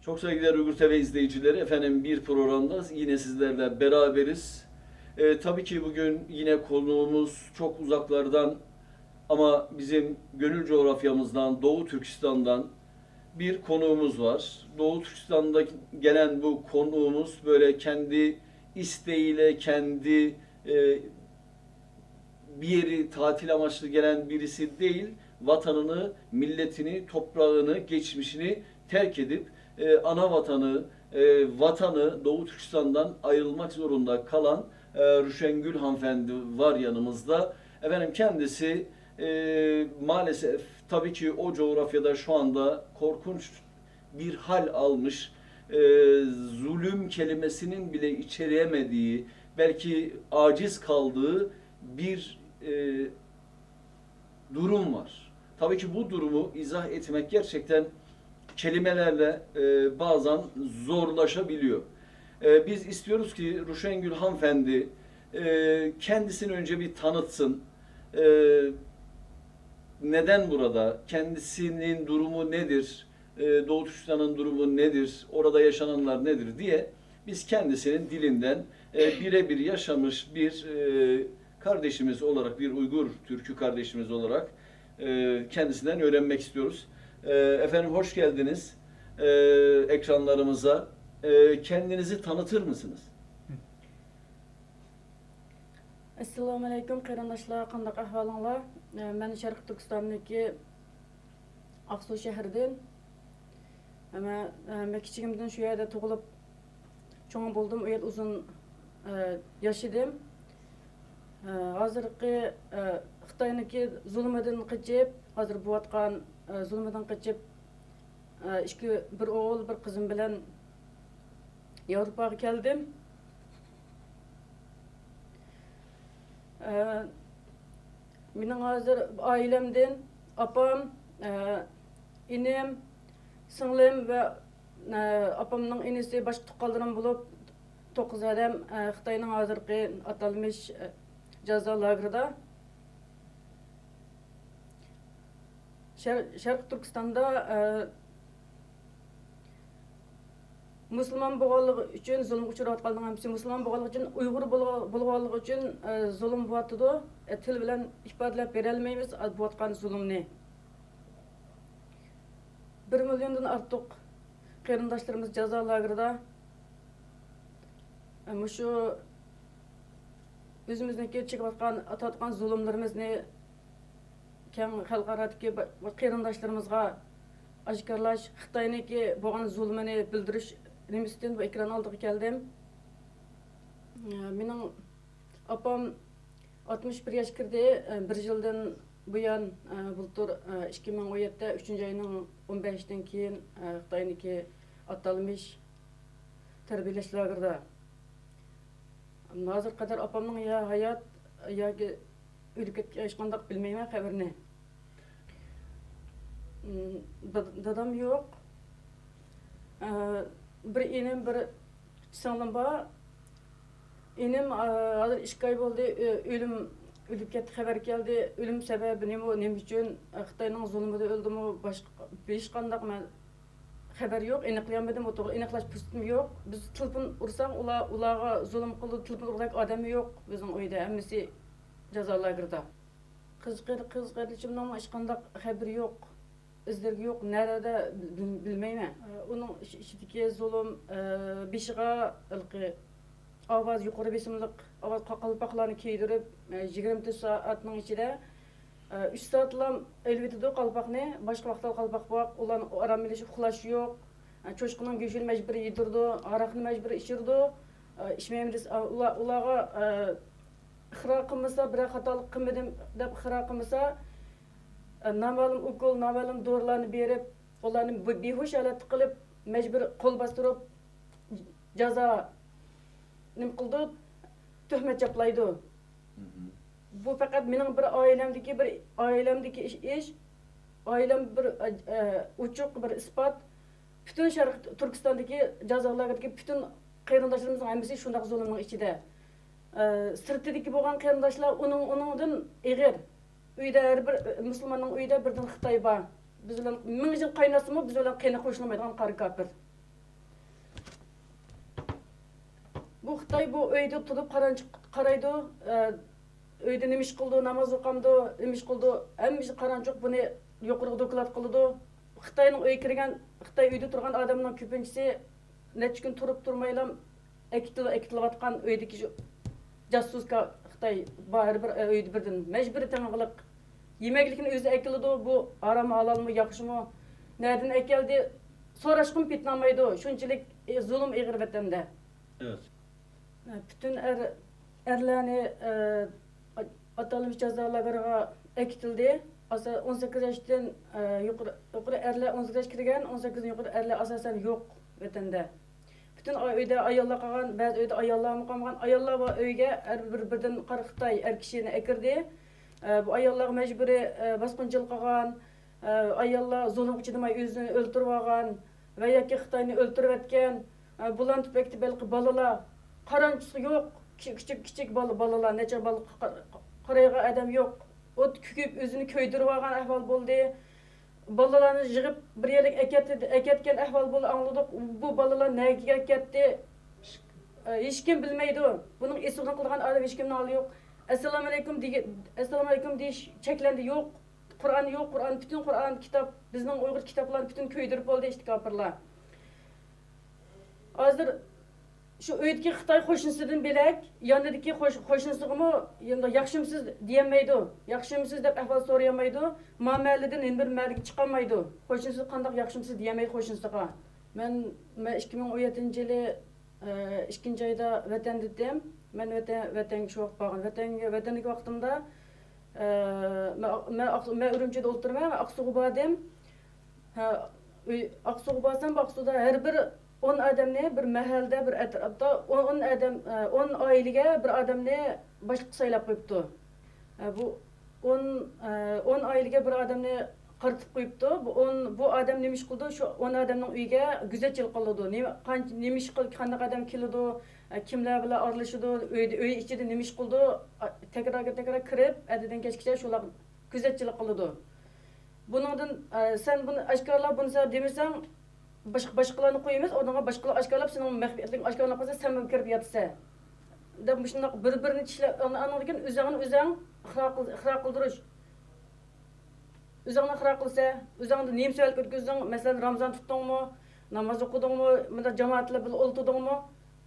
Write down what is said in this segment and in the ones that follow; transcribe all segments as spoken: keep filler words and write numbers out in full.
Çok saygıdeğer Uygur T V izleyicileri, efendim, bir programda yine sizlerle beraberiz. Ee, tabii ki bugün yine konuğumuz çok uzaklardan ama bizim gönül coğrafyamızdan, Doğu Türkistan'dan bir konuğumuz var. Doğu Türkistan'da gelen bu konuğumuz böyle kendi isteğiyle, kendi e, bir yeri tatil amaçlı gelen birisi değil, vatanını, milletini, toprağını, geçmişini terk edip e, ana vatanı, e, vatanı Doğu Türkistan'dan ayrılmak zorunda kalan e, Ruşengül hanımefendi var yanımızda. Efendim, kendisi e, maalesef tabii ki o coğrafyada şu anda korkunç bir hal almış, e, zulüm kelimesinin bile içeremediği, belki aciz kaldığı bir e, durum var. Tabii ki bu durumu izah etmek gerçekten kelimelerle e, bazen zorlaşabiliyor. E, biz istiyoruz ki Ruşengül hanımefendi e, kendisini önce bir tanıtsın. E, neden burada? Kendisinin durumu nedir? E, Doğu Türkistan'ın durumu nedir? Orada yaşananlar nedir diye biz kendisinin dilinden e, birebir yaşamış bir e, kardeşimiz olarak, bir Uygur Türkü kardeşimiz olarak e, kendisinden öğrenmek istiyoruz. E, efendim, hoş geldiniz e, ekranlarımıza. E, kendinizi tanıtır mısınız? ئەسسالامۇئەلەيكۇم قېرىنداشلار، قانداق ئەھۋالىڭلار؟ مەن شەرقىي تۈركىستاندىكى ئاقسۇ شەھىرىدىن. مەن كىچىكىمدىن شۇ يەردە تۇغۇلۇپ چوڭ بولدۇم، ئۇ يەردە ئۇزۇن ياشىدىم. ھازىرقى خىتاينىڭكى زۇلمىدىن قېچىپ، ھازىر بولۇۋاتقان زۇلمىدىن قېچىپ، ئىككى، بىر ئوغۇل، بىر قىزىم بىلەن ياۋروپاغا كەلدىم. مېنىڭ ھازىر ئائىلەمدىن ئاپام، ئىنىم، سىڭلىم ۋە ئاپامنىڭ ئىنىسى، باشقا تۇغقانلىرىم بولۇپ توققۇز ئادەم خىتاينىڭ ھازىرقى ئاتالمىش جازا لاگېرىدا. شەرقىي تۈركىستاندا مۇسۇلمان بولغانلىقى ئۈچۈن زۇلۇمغا ئۇچراۋاتقانلىقى، ھەممىسى مۇسۇلمان بولغانلىقى ئۈچۈن، ئۇيغۇر بولغانلىقى ئۈچۈن زۇلۇم بولۇۋاتىدۇ. تىل بىلەن ئىپادىلەپ بېرەلمەيمىز بولۇۋاتقان زۇلۇمنى. بىر مىليوندىن ئارتۇق قېرىنداشلىرىمىز جازا لاگېرىدا. مۇشۇ ئۆزىمىزنىڭكى چېكىۋاتقان، تارتقان زۇلۇملىرىمىزنى كەڭ خەلقئارادىكى قېرىنداشلىرىمىزغا ئاشكارىلاش، خىتاينىڭكى بولغان زۇلمىنى بىلدۈرۈش نېمىسىدىن بۇ ئېكران ئالدىغا كەلدىم. مېنىڭ ئاپام ئاتمىش بىر ياش كىردى. بىر يىلدىن بۇيان، بۇلتۇر، ئىككى مىڭ ئون يەتتە ئۈچىنچى ئاينىڭ ئون بەشىدىن كېيىن خىتاينىڭكى ئاتالمىش تەربىيەلەش لاگېرىدا. ھازىرغا قەدەر ئاپامنىڭ يا ھايات ياكى ئۆلۈپ كەتكەن، ھېچقانداق بىلمەيمەن خەۋىرىنى. دادام يوق. بىر ئىنىم، بىر سىڭلىم بار. ئىنىم ھازىر ئىككى ئاي بولدى، ئۆلۈم، ئۆلۈپ كەتتى، خەۋەر كەلدى. ئۆلۈم سەۋەبى نېمە، نېمە ئۈچۈن، خىتاينىڭ زۇلمىدا ئۆلدىمۇ، باشقا ھېچقانداق مەن خەۋەر يوق، ئېنىقلىيالمىدىم، ئۇ توغرا ئېنىقلاش پۇرسىتىم يوق. بىز تېلېفون ئۇرساق، ئۇلار، ئۇلارغا زۇلۇم قىلىدۇ، تېلېفون ئۇرغۇدەك ئادەممۇ يوق بىزنىڭ ئۆيدە، ھەممىسى جازا لاگېرىدا. قىز قېرى-، قىز قېرىندىشىمنىڭمۇ ھېچقانداق خەۋىرى يوق، ئىزلىرى يوق، نەدە بىل-، بىلمەيمەن. ئۇنىڭ ئىچ-، ئىچىدىكى زۇلۇم، بېشىغا ھېلىقى ئاۋاز، يۇقىرى بېسىملىق ئاۋاز، قا-، قالپاقلارنى كىيدۈرۈپ، يىگىرمە تۆت سائەتنىڭ ئىچىدە ئۈچ سائەتلا ئېلىۋېتىدۇ قالپاقنى، باشقا ۋاقىتتا قالپاق بار، ئۇلارنى ئارام ئېلىش، ئۇخلاش يوق. چوشقىنىڭ گۆشىنى مەجبۇرىي يېدۈرىدۇ، ھاراقنى مەجبۇرىي ئىچۈرىدۇ. ئىچمەيمىز دېسە، ئۇلار، ئۇلارغا ئىقرار قىلمىسا، بىرەر خاتالىق قىلمىدىم دەپ ئىقرار قىلمىسا، نامەلۇم ئوكۇل، نامەلۇم دورىلارنى بېرىپ، ئۇلارنى بىھۇش ھالەتتە قىلىپ، مەجبۇرىي قول باستۇرۇپ، جازا نېمە قىلىدۇ؟ تۆھمەت چاپلايدۇ. بۇ پەقەت مېنىڭ بىر ئائىلەمدىكى، بىر ئائىلەمدىكى ئىش، ئىش. ئائىلەم بىر ئوچۇق، بىر ئىسپات. پۈتۈن شەرقىي تۈركىستاندىكى جازا لاگېرىدىكى پۈتۈن قېرىنداشلىرىمىزنىڭ ھەممىسى شۇنداق زۇلۇمنىڭ ئىچىدە. سىرتىدىكى بولغان قېرىنداشلار ئۇنىڭ، ئۇنىڭدىن ئېغىر. ئۆيدە ھەر بىر مۇسۇلماننىڭ ئۆيىدە بىردىن خىتاي بار. بىز بىلەن مىڭ يىل قايناشسىمۇ، بىز بىلەن قېنى قوشۇلمايدىغان قارا كاپىر. بۇ خىتاي بۇ ئۆيدە تۇرۇپ قارانچۇق قارايدۇ. ئە، ئۆيدە نېمە ئىش قىلىدۇ، ناماز ئوقامدۇ، نېمە ئىش قىلىدۇ، ھەممە ئىش قارانچۇق، بۇنى يۇقىرىغا دوكلات قىلىدۇ. خىتاينىڭ ئۆيگە كىرگەن، خىتاي ئۆيدە تۇرغان ئادەمنىڭ كۆپىنچىسى نەچچە كۈن تۇرۇپ تۇرمايلا ئەكېتىل-، ئەكېتىلىۋاتقان ئۆيدىكى شۇ جاسۇسكا خىتاي بار، ھەر بىر ئۆيدە بىردىن مەجبۇرىي تېڭىغلىق. يېمەكلىكنى ئۆزى ئەكېلىدۇ، بۇ ھارام ھالالمۇ، ياخشىمۇ، نەدىن ئەكەلدى، سوراشقىمۇ پېتىنالمايدۇ. شۇنچىلىك، ئى، زۇلۇم ئېغىر ۋەتەندە. ئەۋەت. پۈتۈن ئەر، ئەرلەرنى، ئە، ئاتالمىش جازا لاگېرىغا ئەكېتىلدى. ئاسا-، ئون سەككىز ياشتىن، ئە، يۇقىرى، يۇقىرى ئەرلەر، ئون سەككىز ياش كىرگەن، ئون سەككىزدىن يۇقىرى ئەرلەر ئاساسەن يوق ۋەتەندە. پۈتۈن ئا-، ئۆيدە ئاياللار قالغان، بەزى ئۆيدە ئاياللارمۇ قالمىغان. ئاياللار بار ئۆيگە ھەر بىر، بىردىن قارا خىتاي ئەر كىشىنى ئەكىردى. ئە، بۇ ئاياللارغا مەجبۇرىي، ئە، باسقۇنچىلىق قىلغان. ئاياللار زۇلۇمغا چىدىماي ئۆزىنى ئۆلتۈرۈۋالغان ۋە ياكى خىتاينى ئۆلتۈرۈۋەتكەن. بۇلارنى تۈپەيلىدىن بەلكى بالىلار، قارانچۇسى يوق، كىچىك، كىچىك، كىچىك بالا، بالىلار، نەچچە بالا، قا-، قا-، قارايدىغان ئادەم يوق. ئوت كۆيۈپ ئۆزىنى كۆيدۈرۈۋالغان ئەھۋال بولدى. بالىلارنى يىغىپ بىر يەرلىككە ئەكەتتى، ئەكەتكەن ئەھۋال بولدى، ئاڭلىدۇق. بۇ بالىلار نەگە كەتتى؟ ھېچكىم بىلمەيدۇ. بۇنىڭ ئېسىلىنى قىلغان ئادەم ھېچكىمنىڭ ھالى يوق. ئەسسالامۇئەلەيكۇم دېگەن، ئەسسالامۇئەلەيكۇم دېيىش چەكلەندى، يوق. قۇرئان يوق، قۇرئان، پۈتۈن قۇرئان كىتاب، بىزنىڭ ئۇيغۇر كىتابلارنى پۈتۈن كۆيدۈرۈپ بولدى ئىشتە كاپىرلار. ھازىر شۇ ئۆيدىكى خىتاي قوشنىسىدىن بۆلەك، ياندىكى قوش-، قوشنىسىغىمۇ ياخشىمۇسىز دېيەلمەيدۇ. ياخشىمۇسىز دەپ ئەھۋال سورىيالمايدۇ. ما مەھەللىدىن يەنە بىر مەھەللىگە چىقالمايدۇ. قوشنىسىغا قانداق ياخشىمۇسىز دېيەلمەيدۇ قوشنىسىغا. مەن، مەن ئىككى مىڭ ئون يەتتىنچى يىلى ئىككىنچى ئايدا ۋەتەندە ئىدىم. مەن ۋەتەن، ۋەتەنگە شۇ ۋاقىت بارغان. ۋەتەنگە، ۋەتەندىكى ۋاقتىمدا، ئە، مەن، مەن ئاق-، مەن ئۈرۈمچىدە ئولتۇرىمەن، مەن ئاقسۇغا باردىم. ھە، ئۆي، ئاقسۇغا بارسام، ئاقسۇدا ھەر بىر ئون ئادەمنى، بىر مەھەلدە، بىر ئەتراپتا ئون، ئون ئادەم، ئە، ئون ئائىلىگە بىر ئادەمنى باشلىق سايلاپ قويۇپتۇ. ئە، بۇ ئون، ئە، ئون ئائىلىگە بىر ئادەمنى قارىتىپ قويۇپتۇ. بۇ ئون، بۇ ئادەم نېمە ئىش قىلىدۇ؟ شۇ ئون ئادەمنىڭ ئۆيىگە گۆزەتچىلىك قىلىدۇ. نېمە، قانچە، نېمە ئىش قىل-، قانداق ئادەم كېلىدۇ؟ ئە، كىملەر بىلەن ئارىلىشىدۇ؟ ئۆيدە، ئۆي ئىچىدە نېمە ئىش قىلىدۇ؟ ئا، تەكرار، تەكرار كىرىپ، ئەتىدىن كەچكىچە شۇلار گۆزەتچىلىك قىلىدۇ. بۇنىڭدىن، ئە، سەن بۇنى ئاشكارىلا، بۇنى سەن دېمىسەڭ، باشقا، باشقىلارنى قويىمىز، ئورنىڭغا باشقىلار ئاشكارىلاپ، سېنىڭ مەخپىيەتلىكىڭنى ئاشكارىلاپ قويسا، سەن كىرىپ ياتىسەن، دەپ مۇشۇنداق بىر-بىرىنى چىشلەپ، ئانا-، ئانىڭدىن كېيىن ئۆزۈڭنى ئۆزۈڭ ئىقرار قىل-، ئىقرار قىلدۇرۇش. ئۆزۈڭنى ئىقرار قىلسا، ئۆزۈڭدە نېمە سەۋەبلىك ئۆتكۈزدۈڭ؟ مەسىلەن، رامىزان تۇتتۇڭمۇ؟ ناماز ئوقۇدۇڭمۇ؟ مۇنداق جامائەت بىلەن بىللە ئولتۇردۇڭمۇ؟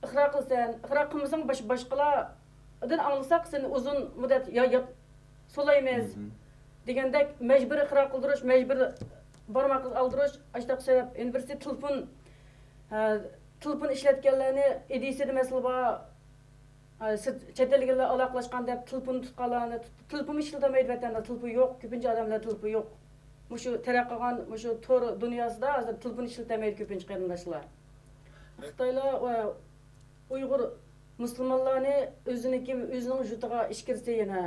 ئىقرار قىلسەن، ئىقرار قىلمىساڭ باش-، باشقىلاردىن ئاڭلىساق، سېنى ئۇزۇن مۇددەت يا-، يا-، سولايمىز دېگەندەك مەجبۇرىي ئىقرار قىلدۇرۇش، مەجبۇرىي بارماق ئالدۇرۇش، ئاشۇنداق سەۋەب. يەنە بىرسى تېلېفون، ھە، تېلېفون ئىشلەتكەنلەرنى ئىدىيىسىدە مەسىلە بار. ئە، سىرت، چەت ئەلگىلەر ئالاقىلەشكەن دەپ تېلېفون تۇتقانلارنى تۇت-، تېلېفون ئىشلىتەلمەيدۇ ۋەتەندە، تېلېفون يوق، كۆپىنچە ئادەملەر تېلېفون يوق. مۇشۇ تەرەققىي قىلغان مۇشۇ تور دۇنياسىدا ھازىر تېلېفون ئىشلىتەلمەيدۇ كۆپىنچە قېرىنداشلار. خىتايلار، ئە، ئۇيغۇر مۇسۇلمانلارنى ئۆزىنىڭكى، ئۆزىنىڭ يۇرتىغا ئىچكىرىسى يەنە،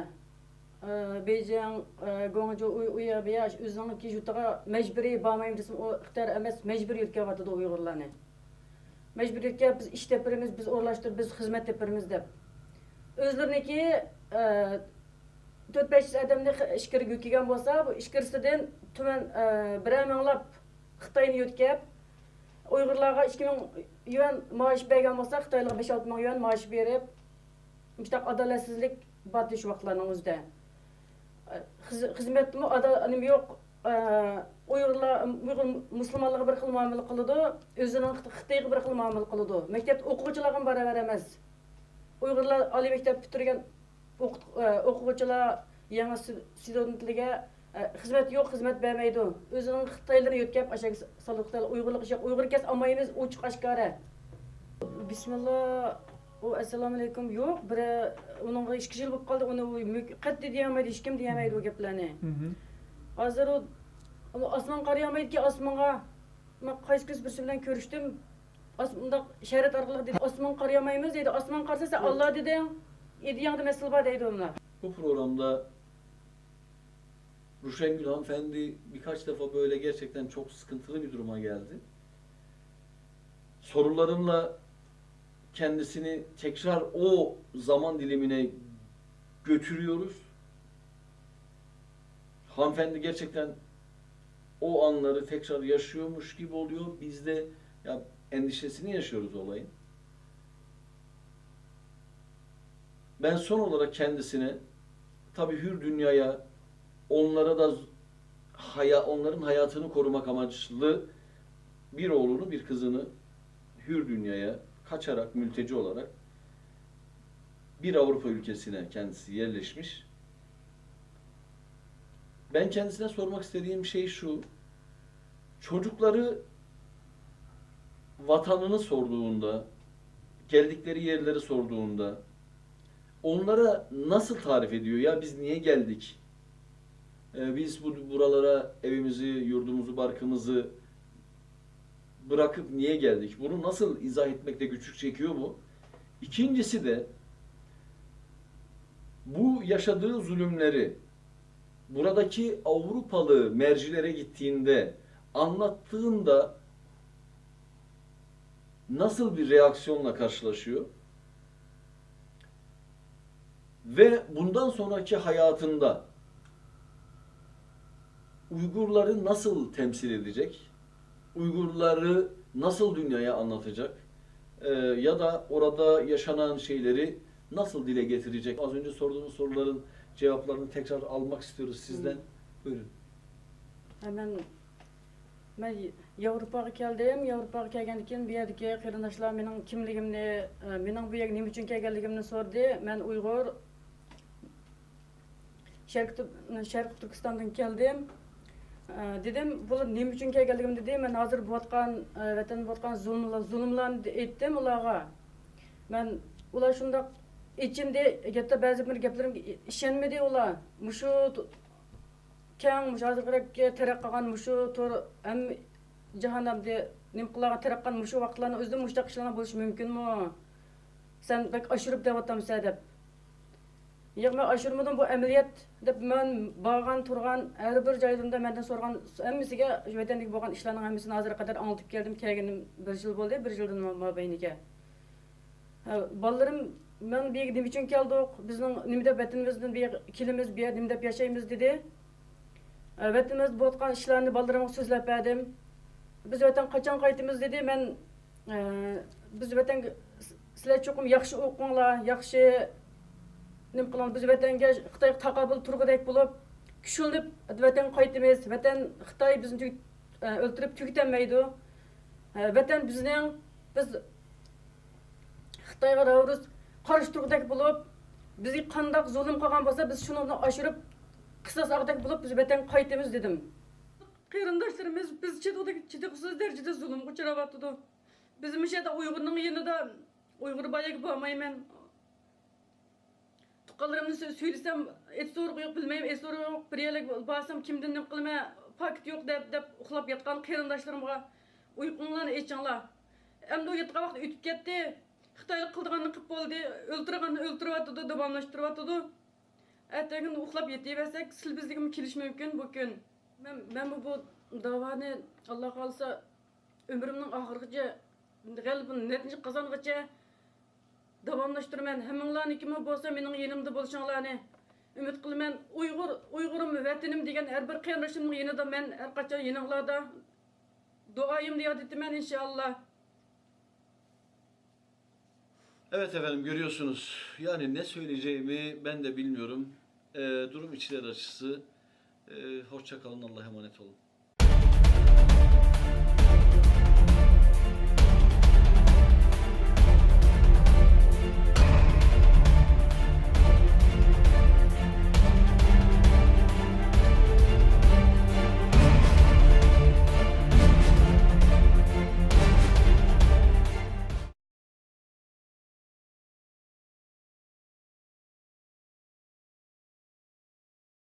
ئە، بېيجىڭ، ئە، گۇاڭجۇ، ئۇ، ئۇ يەر، بۇ يەر، ئۆزىنىڭكى يۇرتىغا مەجبۇرىي بارمايمەن دېسىمۇ، ئۇ ئىختىيار ئەمەس، مەجبۇرىي يۆتكەۋاتىدۇ ئۇيغۇرلارنى. مەجبۇرىيەتكە بىز ئىش تېپىرمىز، بىز ئورۇنلاشتۇرۇپ، بىز خىزمەت تېپىرمىز دەپ. ئۆزلىرىنىڭكى، ئە، تۆت بەش يۈز ئادەمنى خ-، ئىچكىرىگە يۆتكىگەن بولسا، بۇ ئىچكىرىسىدىن تۆۋەن، ئە، بىرەر مىڭلاپ خىتاينى يۆتكەپ، ئۇيغۇرلارغا ئىككى مىڭ يۈەن مائاش بەرگەن بولسا، خىتايلارغا بەش ئالتە مىڭ يۈەن مائاش بېرىپ، مۇشۇنداق ئادالەتسىزلىك بار شۇ ۋاقىتلارنىڭ ئۆزىدە. خىز-، خىزمەتتىمۇ ئادا-، نېمە يوق. ئۇيغۇرلار، ئۇيغۇر مۇسۇلمانلارغا بىر خىل مۇئامىلە قىلىدۇ، ئۆزىنىڭ خىت-، خىتايغا بىر خىل مۇئامىلە قىلىدۇ. مەكتەپتە ئوقۇغۇچىلارغىمۇ باراۋەر ئەمەس. ئۇيغۇرلار ئالىي مەكتەپ پۈتتۈرگەن ئوقۇت-، ئوقۇغۇچىلار يېڭى ستۇ-، ستۇدېنتلىرىگە، خىزمەت يوق، خىزمەت بەرمەيدۇ. ئۆزىنىڭ خىتايلىرىنى يۆتكەپ، ئاشۇ سالىدۇ خىتايلار. ئۇيغۇرلۇق ئىش يوق. ئۇيغۇر ئىكەنسە ئالمايمىز، ئوچۇق ئاشكارا. بىسمىللا. ئۇ، ئەسسالامۇئەلەيكۇم. يوق، بىر، ئۇنىڭغا ئىككى يىل بولۇپ قالدى. ئۇنى ئۇ مۈ-، قەتئىي دېيەلمەيدۇ، ھېچكىم دېيەلمەيدۇ ئۇ گەپلەرنى. ھازىر ئۇ، ئۇ ئاسمان قارىيالمايدىكەن، ئاسمانغا. مەن قايسى كۈنسى بىرسى بىلەن كۆرۈشتۈم. ئاس-، مۇنداق ئىشارەت ئارقىلىق دېدى، «ئاسمانغا قارىيالمايمىز» دەيدۇ. ئاسمانغا قارىسا، «سەن ئاللا دېدىڭ، ئىدىيەڭدە مەسىلە بار» دەيدۇ ئۇلار. Bu programda Ruşengül hanımefendi birkaç defa böyle gerçekten çok sıkıntılı bir duruma geldi. Sorularımla kendisini tekrar o zaman dilimine götürüyoruz. Hanımefendi gerçekten o anları tekrar yaşıyormuş gibi oluyor. Biz de ya endişesini yaşıyoruz olayın. Ben son olarak kendisine, tabii hür dünyaya, onlara da haya-, onların hayatını korumak amaçlı bir oğlunu, bir kızını hür dünyaya kaçarak, mülteci olarak bir Avrupa ülkesine kendisi yerleşmiş. Ben kendisine sormak istediğim şey şu: çocukları vatanını sorduğunda, geldikleri yerleri sorduğunda, onlara nasıl tarif ediyor? Ya biz niye geldik? Ee, biz bu, buralara evimizi, yurdumuzu, barkımızı bırakıp niye geldik? Bunu nasıl izah etmekte güçlük çekiyor bu? İkincisi de bu yaşadığı zulümleri buradaki Avrupalı mercilere gittiğinde, anlattığında nasıl bir reaksiyonla karşılaşıyor? Ve bundan sonraki hayatında Uygurları nasıl temsil edecek? Uygurları nasıl dünyaya anlatacak? Ee, ya da orada yaşanan şeyleri nasıl dile getirecek? Az önce sorduğunuz soruların cevaplarını tekrar almak istiyoruz sizden. Buyurun. مەن مەن ياۋروپاغا كەلدىم. ياۋروپاغا كەلگەندىن كېيىن بۇ يەردىكى قېرىنداشلار مېنىڭ كىملىكىمنى، مېنىڭ بۇ يەرگە نېمە ئۈچۈن كەلگەنلىكىمنى سورىدى. مەن ئۇيغۇر، شەرقىي تۈر-، شەرقىي تۈركىستاندىن كەلدىم. دېدىم، بۇلار نېمە ئۈچۈن كەلگەنلىكىمنى دېدى. مەن ھازىر بولۇۋاتقان، ۋەتەندە بولۇۋاتقان زۇلۇملار، زۇلۇملارنى ئېيتتىم ئۇلارغا. مەن، ئۇلار شۇنداق ئېچىندى، ھەتتا بەزى بىر گەپلىرىمگە ئىشەنمىدى ئۇلار. مۇشۇ كەڭ، مۇشۇ ھازىرقىدەك تەرەققىي قىلغان مۇشۇ تور، ھەممە جاھان ئەمدى نېمە قىلغان، تەرەققىي قىلغان مۇشۇ ۋاقىتلارنىڭ ئۆزىدە مۇشۇنداق ئىشلارنىڭ بولۇشى مۇمكىنمۇ؟ سەن بەك ئاشۇرۇپ دەۋاتامسەن دەپ. ياق، مەن ئاشۇرمىدىم، بۇ ئەمەلىيەت دەپ، مەن بارغان، تۇرغان، ھەر بىر جايلىرىمدا مەندىن سورىغان ھەممىسىگە ۋەتەندىكى بولغان ئىشلارنىڭ ھەممىسىنى ھازىرغا قەدەر ئاڭلىتىپ كەلدىم. كەلگىنىم بىر يىل بولدى، بىر يىلدىن مابەينىگە. ھە، بالىلىرىم، مەن بۇ يەرگە نېمە ئۈچۈن كەلدۇق؟ بىزنىڭ نېمە دەپ ۋەتىنىمىزدىن بۇ يەرگە كېلىمىز، بۇ يەردە نېمە دەپ ياشايمىز دېدى. ھە، ۋەتىنىمىزدە بولۇۋاتقان ئىشلارنى بالىلىرىمغا سۆزلەپ بەردىم. بىز ۋەتەنگە قاچان قايتىمىز دېدى. مەن، ھە، بىز ۋەتەنگە، سىلەر چوقۇم ياخشى ئوقۇڭلار، ياخشى نېمە قىلىڭلار، بىز ۋەتەنگە، خىتايغا تاقابىل تۇرغۇدەك بولۇپ، كۈچلىنىپ ۋەتەنگە قايتىمىز. ۋەتەن، خىتاي بىزنى تۈگ-، ئۆلتۈرۈپ تۈگىتەلمەيدۇ. ۋەتەن بىزنىڭ، بىز خىتايغا راۋۇرۇس قارشى تۇرغۇدەك بولۇپ، بىزگە قانداق زۇلۇم قىلغان بولسا، بىز شۇنىڭدىن ئاشۇرۇپ، قىساس ئالغۇدەك بولۇپ، بىز ۋەتەنگە قايتىمىز دېدىم. قېرىنداشلىرىمىز بىز چىدىغۇدەك، چىدىغۇسىز دەرىجىدە زۇلۇمغا ئۇچراۋاتىدۇ. بىز مۇشۇ يەردە ئۇيغۇرنىڭ يېنىدا، ئۇيغۇر بار يەرگە بارمايمەن. تۇغقانلىرىمنى سۆ-، سۆيلىسەم، ئېتى سورۇقى يوق، بىلمەيمەن، ئېتى سورۇقى يوق. بىر يەرلەرگە بارسام، كىمدىن نېمە قىلىمەن، پاكىت يوق دەپ، دەپ ئۇخلاپ ياتقان قېرىنداشلىرىمغا ئۇيقۇڭلارنى ئېچىڭلار. ئەمدى ئۇ ياتقان ۋاقىت ئۆتۈپ كەتتى. خىتايلىق قىلىدىغاننى قىلىپ بولدى. ئۆلتۈرگەننى ئۆلتۈرۈۋاتىدۇ، داۋاملاشتۇرۇۋاتىدۇ. ئەتەگۈن ئۇخلاپ يېتىۋەرسەك، سىل بىزلىكىمۇ كېلىشى مۇمكىن بۇ كۈن. مەن، مەنمۇ بۇ داۋانى، ئاللا خالىسا، ئۆمرۈمنىڭ ئاخىرىغىچە، غەلىبە نەتىجە قازانغىچە داۋاملاشتۇرىمەن. ھەممىڭلارنىڭكىمۇ بولسا مېنىڭ يېنىمدا بولۇشۇڭلارنى ئۈمىد قىلىمەن. ئۇيغۇر، ئۇيغۇرۇم، ۋەتىنىم دېگەن ھەر بىر قېرىندىشىمنىڭ يېنىدا مەن ھەر قاچان يېنىڭلاردا. دۇئايىمدا ياد ئېتىمەن، ئىنشائاللا. Evet efendim, görüyorsunuz. Yani ne söyleyeceğimi ben de bilmiyorum. Ee, durum içler acısı. Ee, hoşça kalın, Allah'a emanet olun.